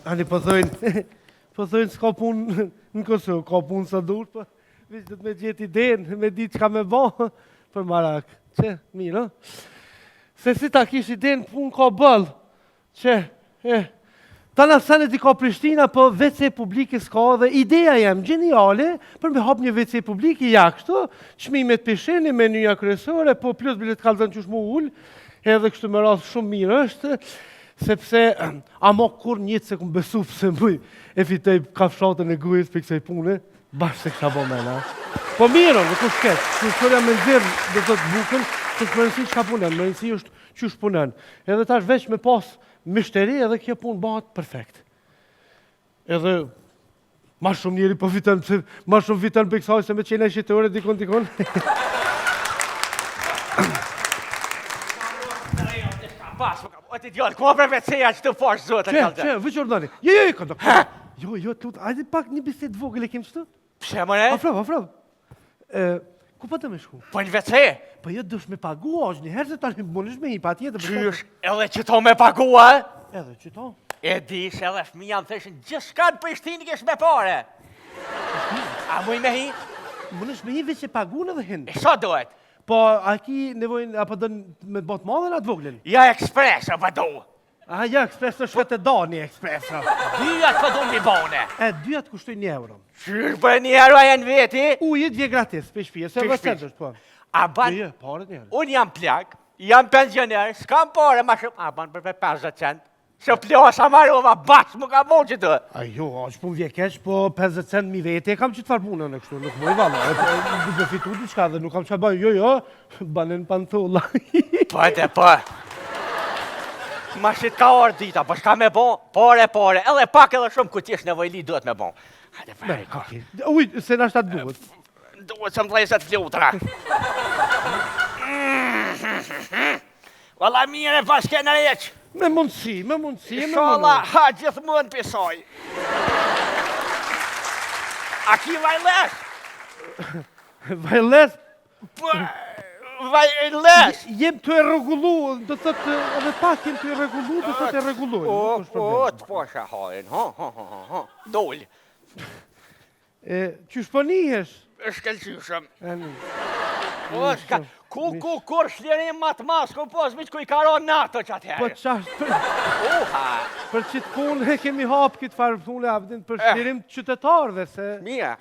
Ani po thojnë, po thojnë s'ka punë në Kosovë, ka punë sa dush, po veç duhet me gjetë idenë, me ditë çka me bo për marak. Qe, mirë, ë? Se si ta kish idenë, punë ka boll. Qe, e, tana senet i ka Prishtina, po WC publike s'ka dhe ideja jem gjeniale për me hap një WC publike, ja kështu, çmimet pishini, menyja kryesore, po plus bile t'kallzon qysh mu ul, edhe kështu me radhë shumë mirë është, sepse amo kurrë n'jetë s'e kum besu pse muj e fitoj kafshatën e gojës për kësaj pune, bash s'e kisha bo men, a. Po mirë, nuk është keq, kryesorja me nxjerr, do të thotë bukën, s'është me rëndësi çka punon, me rëndësi është Qysh punon? Edhe tash veç me pas myshteri edhe kjo punë bëhet perfekt. Edhe ma shumë njeri po fiton, pse ma shumë fiton për kësaj se me qenë shitore dikun dikun. Pas, o ti djalë, ku për WC-ja që të fash zotë e kalë? Që, që, veç urdhnoni. Jo, jo, jo, këndo. Jo, jo, të lutem, ajde pak një bisedë vogël e kem qëtu. Pse more? Afro, afro. E, ku po do me shku? Po në WC. Po jo dush me pagu, është një herë se tani mundesh me hi patjetër. Qysh, edhe qëto me pagua? Edhe qëto. E di se edhe fëmija më thëshin, gjithçka në Prishtinë kesh me pare. A muj me hi? Mundesh me hi veç e pagun edhe hin. E sa duhet? Po, a ki nevojën, apo don me të bo të madhen a të voglën? Ja, ekspres, apo do. A, ja, ekspreso shkët e do një ekspreso. Dyja të do mi bone. E, dyja të kushtojnë një euro. Qysh për një euro a janë veti? Uji të vje gratis, për shpije, se dhe cent është, po. A ban... Jo, jo, paret një euro. Unë jam plak, jam pensioner, s'kam pare ma shumë, a ban për për 50 cent. Se plasa marova, bas më ka bo që të. A jo, a që po më vje keq, po 50 cent mi veti, e kam që të farë punën e kështu, nuk muj valla, e po, nuk e fitu diçka dhe nuk kam çka baj, jo, jo, Banen pantolla. Po e po. Ma shit ka orë dita, po shka me bo, pare, pare, edhe pak edhe shumë ku t'jesh nevojli duhet me bo. Hajde, pa, ka. Uj, se nashta duhet. Duhet se më dhezet flutra. Valla mirë e pas kena req. Me mundësi, me mundësi, me mundësi. Ishalla, ha gjithmonë pisoj. A ki vaj lesh? Vaj lesh, Po, vaj lesh. Jem tu e rregullu, do të thotë edhe pak jem tu e rregullu, do të thotë e rregulloj. O, o, të pasha hajrin, ha, ha, ha, ha, ha, dol. E, qysh po nihesh? Shkëlqyshëm. O, shka, ku, ku, kur shlirim ma të mas, ku pos, miq ku i ka ra NATO që atëherë. Po qashtë, për, Oha. për qitë punë e kemi hapë këtë farë punë, abdin, për eh. shlirim të qytetarëve, se... Mira,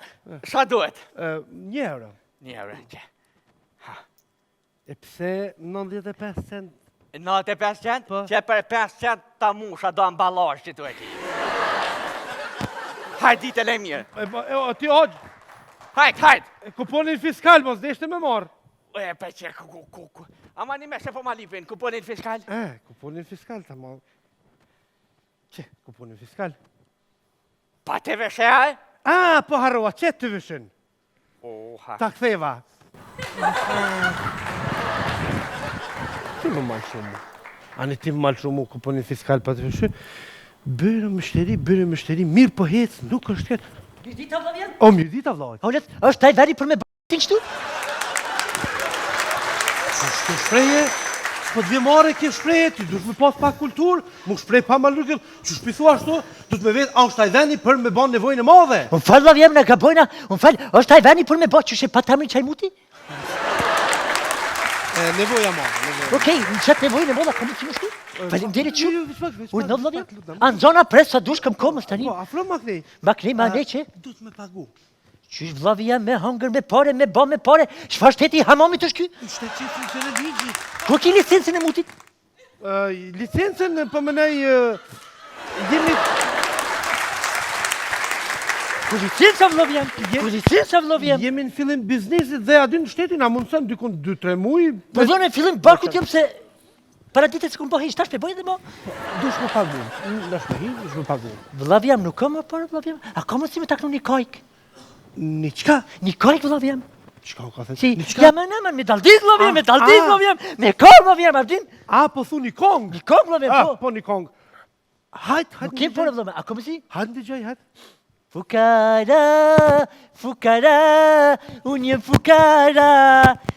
sa duhet? Një euro. Një euro, që. Ha. E pse 95 cent? 95 cent? Po. Që për 5 cent ta musha do ambalazh që tu e ki. Hajt, ditë e mirë. E, po, e, o, ti hoxhë. Hajt, hajt. E, kuponin fiskal, mos deshte me marrë. E, pe që, ku, ku, ku, ku. Ama një meshe po ma lipin, kuponin fiskal? E, kuponin fiskal, ta ma... Që, kuponin fiskal? Pa TVSH, a? A, po harrova, që TVSH-në? Oha. Ta ktheva. Ti më mal shumë. Ani ti më mal shumë kuponin fiskal pa TVSH. Bëre myshteri, bëre myshteri, mirë po hec, nuk është keq. Mirëdita vëlla jem. O mirëdita vëlla. O let, është ai veri për me bë kështu? Që shpreje, po të vje marre kjo shpreje, ti duhet me pas pak kulturë, mu shprej pa malërkëll, Qysh pi thua ashtu, duhet me vetë, a është ai veni për me ba nevojën e madhe? Më fal vllavi jem, ne gabojna, më fal, është ai veni për me ba qysh e pat emrin qaj muti? E, nevoja madhe, nevoja. Okej, në qëtë nevojën e madhe, kam i qimë shtu? Faleminderit shumë. Jo, jo, veç pak, veç pak. Urdhno vllavi jem? A në zona pres sa dush kam komës tani. Po, afro ma knej. Ma knej, ma ne që? Duhet me pagu. Qysh vllavi jem me hangër me pare, me ba me pare, çfarë shteti i hamamit është ky? Shtet që funksionon ligji. Ku ki licencën e mutit? Licencën po mendoj jemi Ku licenca vllavi jem? Ku licenca vllavi jem? Jemi në fillim biznesit dhe aty në shtetin na mundson dikun 2-3 muaj. Po dhe në fillim barkut jem se para ditë se kum po hiç tash pe bëj dhe mo. Dush me pagu. Dush me hi, dush me pagu. Vllavi jem nuk kam më para vllavi jem. A ka mundësi me taknu një kajk? Një çka? Një kajk vllavi jem. Çka u ka thënë? Si, ja më në me daldit vllavi jem, me daldit vllavi jem, me kong vllavi jem, a din? A, po thu një kong? Një kong vllavi jem, po. Po një kong. Hajt, hajt. Nuk kem pare vllavi, a ka mundësi? Hajt ndëgjoj, hajt. Fukara, fukara, unë jem fukara.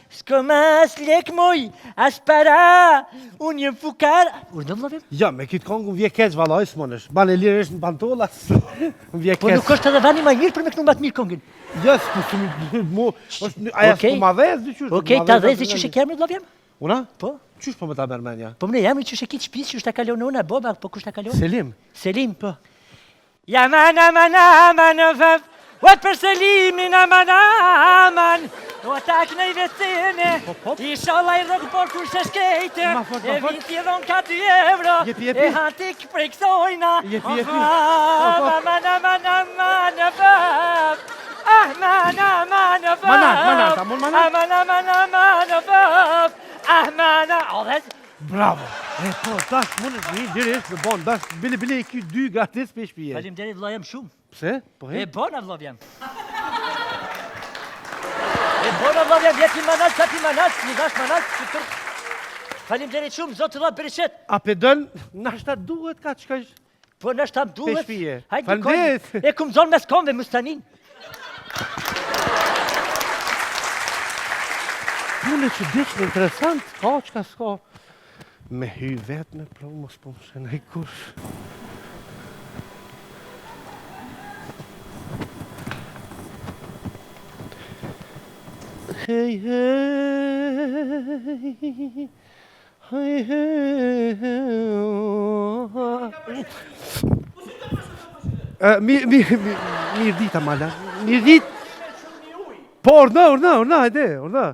S'kom as lek moj, as para, unë jem fukara. Urdhno vllavim? Ja, me këtë kongë më vje keq vallaj s'munësh. Bane lirisht në pantolla, më vje keq. Po nuk është edhe vani ma i mirë për me knu ma të mirë kongën. Jo, s'po s'mi mu, është aja s'po ma dhez diqysh. Okej, ta dhezi qysh e ke emrin vllavim? Una? Po. Qysh po më ta merr mendja? Po më emri qysh e ki t'shpisë, qysh ta ka lon nona, baba, po kush ta ka lon? Selim. Selim. Po. Ja man aman aman vëv, o për Selimin aman aman, o ta kënej vesene, po, po. Ishalla i rrok por kur se shkejte, e viti dhon ka 2 euro, e hantik prej kësojna, jepi, jepi. aman aman aman vëv, aman aman vëv, Manan, manan, ta mund manan? Aman aman aman vëv, aman, o Bravo! E po, tash mundesh me lirisht me bon, tash bile bile i ky dy gratis pe shtëpie. Faleminderit vëlla jem shumë. Pse? Po he. E bona vëlla jem. E bona vëlla jem, jepi manat, sa ti manat, mi dhash manat, si turp. Faleminderit shumë, Zoti dhashtë bereqet. A pe dën, nashta duhet ka çka Po nashta më duhet. Pe shpije. Hajde Faleminderit. E kum zonë mes komve, mustanin. Punë e çuditshme, interesant, ka çka s'ka. Me hy vetë me provu, mos po më sheh kush. Hej, hej, hej, hej, hej. Mi, mi, mi, mirë dita, mala. Mirë ditë. Po, urdhno, urdhno, urdhno, hajde, urdhno.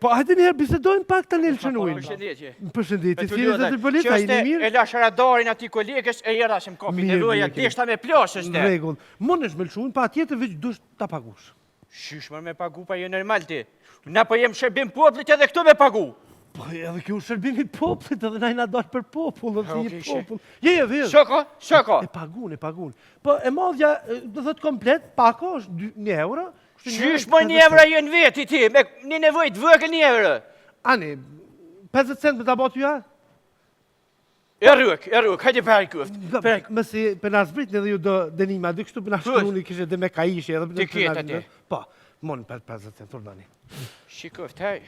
Po, hajde një herë, bisedojmë pak tani lëshon ujin. Përshëndetje. Përshëndetje, si jeni zotëri polic, a jeni mirë? E lash radarin atij kolegës e erdha se më kapi nevoja, deshta me plasë është. Në rregull. Mundesh me lëshu ujin, patjetër veç duhesh ta pagush. Qysh mër me pagu pa je normal ti. Na po jem shërbim popullit edhe këtu me pagu. Po edhe kjo shërbim i popullit edhe na jena dalë për popull, dhe si i popull. Je, je, je. Sa ka? Sa ka? E pagun, e pagun. Po e madhja, do thot komplet, pako është 1 euro. Qysh më një euro je në veti ti, me një nevojë të vogël një euro. Ani, 50 cent me ta bo ty a? E rrëk, e rrëk, hajde për kuft. Për Mësi, për na zbrit edhe ju do dënima, dy kështu për na shkruni kishte dhe me kaishi edhe për na aty. Po, mon për 50 cent urdhani. Shikoft, haj.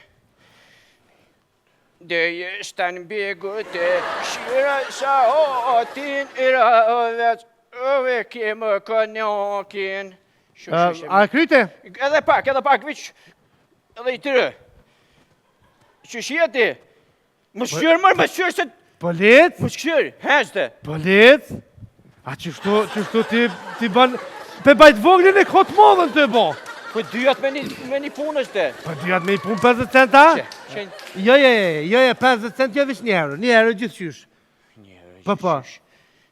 Dhe stan begut e shira sa otin ira vet ove kemë konjakin. A kryte? Edhe pak, edhe pak, veç edhe i tërë. Qysh je ti? Më shqyrë, mërë, më shqyrë se... Polic? Më shqyrë, heshte. Polic? A qështu, qështu ti, ti bën... Pe bajt voglin e kot madhën të e bo. Po dyjat me një, me një punë është. Po dyjat me një punë 50 centa? Që, Jo, jo, jo, jo, jo, 50 cent, jo veç një euro, një euro gjithqysh. Një euro Po, po.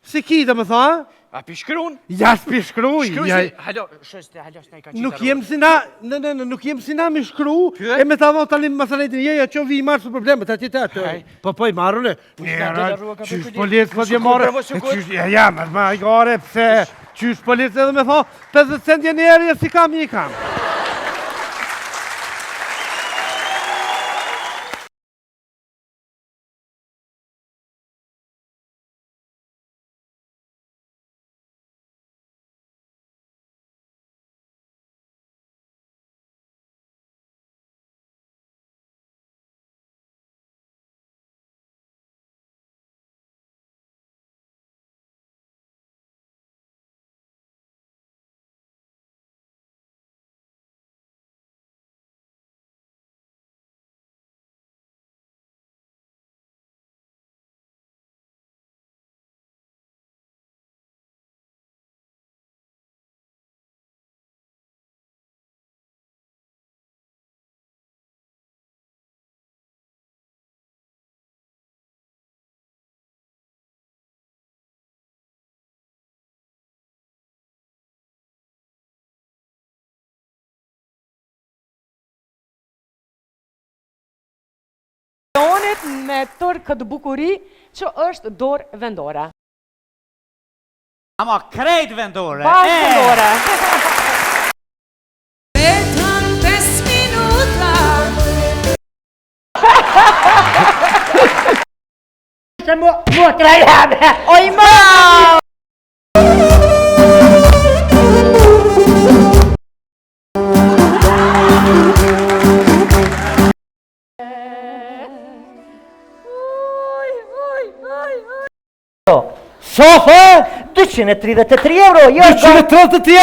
Si ki, do më tha? A pi shkrun? Ja, s'pi shkruj. Shkruj ja, si, halo, shështë, halo, s'na i ka qitë Nuk jem si na, në, në, në, nuk jem si na me shkru, e me ta dhonë tani masanetin, je, ja, që vi i marrë së probleme, ta tjetë atë. Po, po, i marrë, ne. Njera, qysh polic, po t'je marrë, e qysh, ja, ja, më, më, i gore, pse, qysh polic edhe me thonë, 50 cent je një herë, ja si kam, një kam. Leonit me tërë këtë bukuri që është dorë vendore. Ama krejt vendore. Bash vendore. Vetëm 5 minuta. Se mua, motra jeme. Oj ma! Sa the? 233 euro, jo 233 euro?